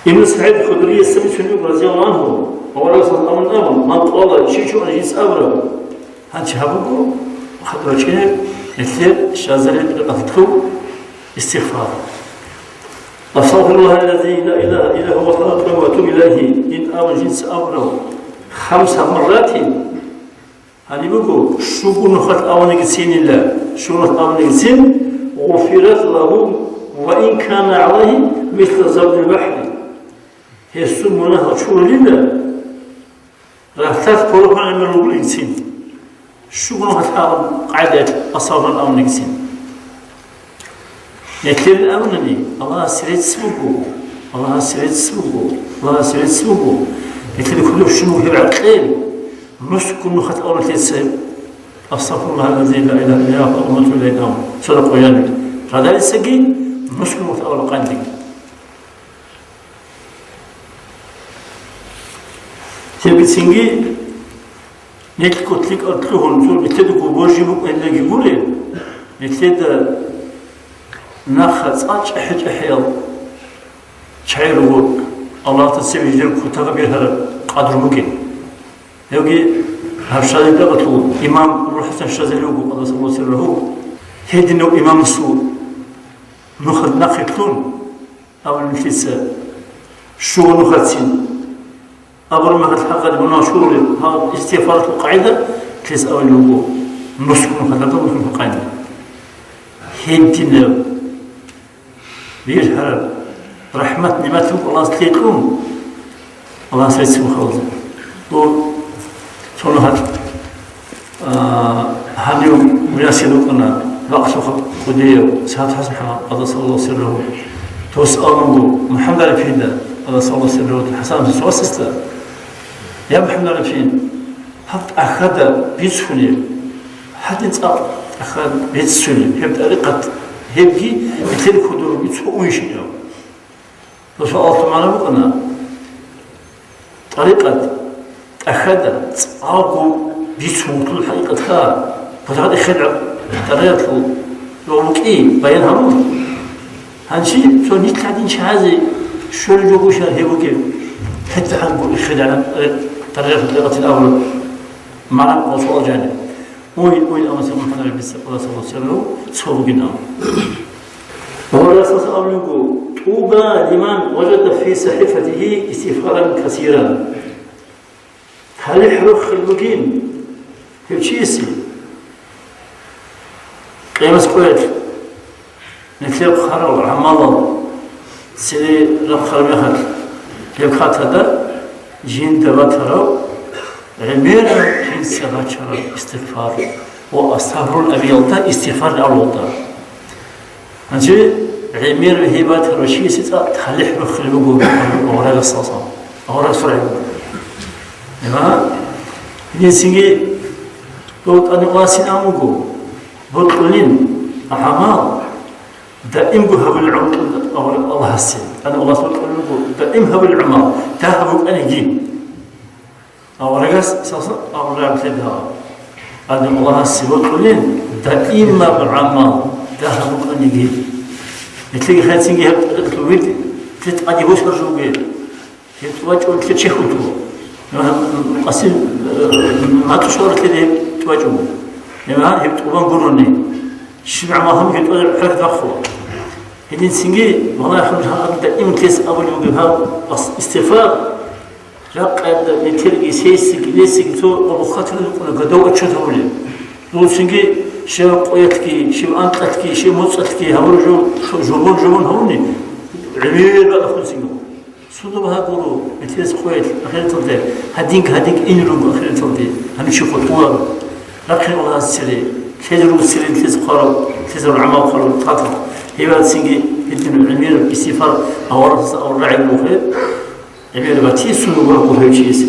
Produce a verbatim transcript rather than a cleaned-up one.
Ибн СагӀид Худрияс бицунеб, разияллагьу гӀангьу, аварагас абун абун, ман къала, щив чи жинца абураб, гьанчи гьабуго, хадур рачӀинеб, нилъер щвезареб рекъаталъул истигъфар. Астагъфируллагьаллази ла илагьа илла гьува, астагъфируллагь ва атубу илайгьи, ин абун жинца абурав, хамса марратин, гьаниб буго, щуго нухалъ абунигицинила, щуго нухалъ абунигицин, гъуфират лагьу ва ин кана гӀалайгьи мисла забдил бахӀри. Гьесул мунагьал чурулила, рахьдалъ кколеб гӀемер ругелгицин, щуго нухалъ абун къайдат асавран абунигицин. Нилъер абунани, Аллагьасе рецц буго, Аллагьасе рецц буго, Аллагьасе рецц буго. Нилъер кодоб щун буго гьеб гӀакъил, нусго нухалъ абуна лъица, астагъфируллагьаллази ла илагьа илла гьува, ва атубу илайгьи, цо ракъояни. Радалисаги нусго нухалъ абуна къайдиги. Гьеб бицинги, нилъго лъикӀал лъугьун, цо нилъедаго божи букӀинаги гурел, нилъеда нахъа цӀа чӀехӀе-чӀехӀиял чагӀи руго, Аллагьасда цебе жидер кутакаб бергьараб къадру бугин. Гьебги гьаб щвалеб рагъулъул имам РухӀасан щвезарив вуго, къаддасаллагьу сиррагьу. Гьединав имамасул нухалъ нахъе лъун, абуна нилъеца, щуго нухалъцин абураб мехалъ гьагъадин мунагьал чурулел, гьаб истигъфаралъул къагӀида, нилъеца абулеб буго, нусго нухалъ абураб мехалъ къагӀида. Гьединаб бергьараб рахӀмат-нигӀмат буго Аллагьас лъикӀлъун, Аллагьас рецц бухъалзе. Гьеб цо нухалъ А, гьанив муясил рукӀана бакълъухъ кӀудияв СагӀид ХӀасан ХӀамад, къаддасаллагьу сиррагьу. Дос абун буго МухӀаммад ГӀарифида, къаддасаллагьу сиррагьу, ХӀасанасул васасда: «Я МухӀаммад ГӀарифи, гьаб тӀахьада бицунеб, гьадин цӀакъ тӀахьада бицунеб, гьеб тӀарикъат, гьебги бетӀер кодоруги цо уйищ?» Дос абулеб магӀна букӀана: тӀарикъат тӀахьада цӀакъго бицун вугелъул хӀакъикъат, гьаб тӀарикъат эхедгӀан тӀарикъаталъул вукӀи баян гьабун. Гьанже цо нилъ гӀадин чагӀазе щолеб жо гьечӀищ гьеб бугеб, гьеб тӀахьадго эхедгӀан тӀарикъаталъул абураб магӀна букӀана суал жаниб. Уй, уй, амма МухӀаммад ГӀарифица, къаддасаллагьу сиррагьу, цо бугин абун. Ва Расулас абулеб буго: «ТӀуба лиман важада фи сахӀифатигьи истигъфаран касиран». ТалихӀ рохел бугин гьев чиясе, Къиямас къоялъ нилъер хъварал гӀамалал цере рахъараб мехалъ, гьеб хатада жинда батарав гӀемераб жинца бачараб истигъфар ва астагъфируллагь абиялда, истигъфар авлалда. Гьанже гӀемераб гьеб батарав чиясе цӀакъ талихӀ бухӀулеб буго аварагасдасан, аварагас рагӀи буго. Има, гьединлъидги дов тӀадегӀанасин абун буго, бокьулин гӀамал, даимго гьабулел гӀумру кьун Аллагьасе. ТӀадегӀанас бокьулеб буго даим гьабулел гӀамал, дагь букӀаниги. Аварагас сасан авараг лъеда. Адам Аллагьасе бокьулин даимаб гӀамал, дагь букӀаниги. Нилъеги хӀинцинги гьеб тӀадегӀанлъун витӀ, нилъ тӀаде босаржуге. Гьеб тӀубачӀун нилъер чехьулъул. Къасим, э, матушаларалъе гьеб тӀубачӀун. Гьеб гьеб тӀубан гурони. Щиб гӀамал гьаб гьеб тӀубачӀун хӀалат бахъула. Гьединцинги, валлагь, гьаб даим нилъеца абулеб бугеб гьаб ас-, истигъфар. Ракъада нилъерги сесиги, несиги цо къулухъатилан рукӀуна гадав отчет гьабулеб. Дов цинги щибаб къоялъги, щиб анкьалъги, щиб моцӀалъги гьабураб жо, жо-, жобон-жобон гьабуни, гӀемер бакӀахъунцинги. Цо доб гьагуро, метерис къоялъ ахираталде, гьадинг-гьадинг ин руго ахираталде, гьанив чи къотӀуларо. Рахъин Аллагьас цере, лъезе руго цере нилъеца хъварав, лъезарун гӀамал хъварав тӀатӀал. Гьеб цинги гьедин гӀемераб истигъфар аварагасда аварагӀи буго. ГӀемер батисун вуго гьев чиясе.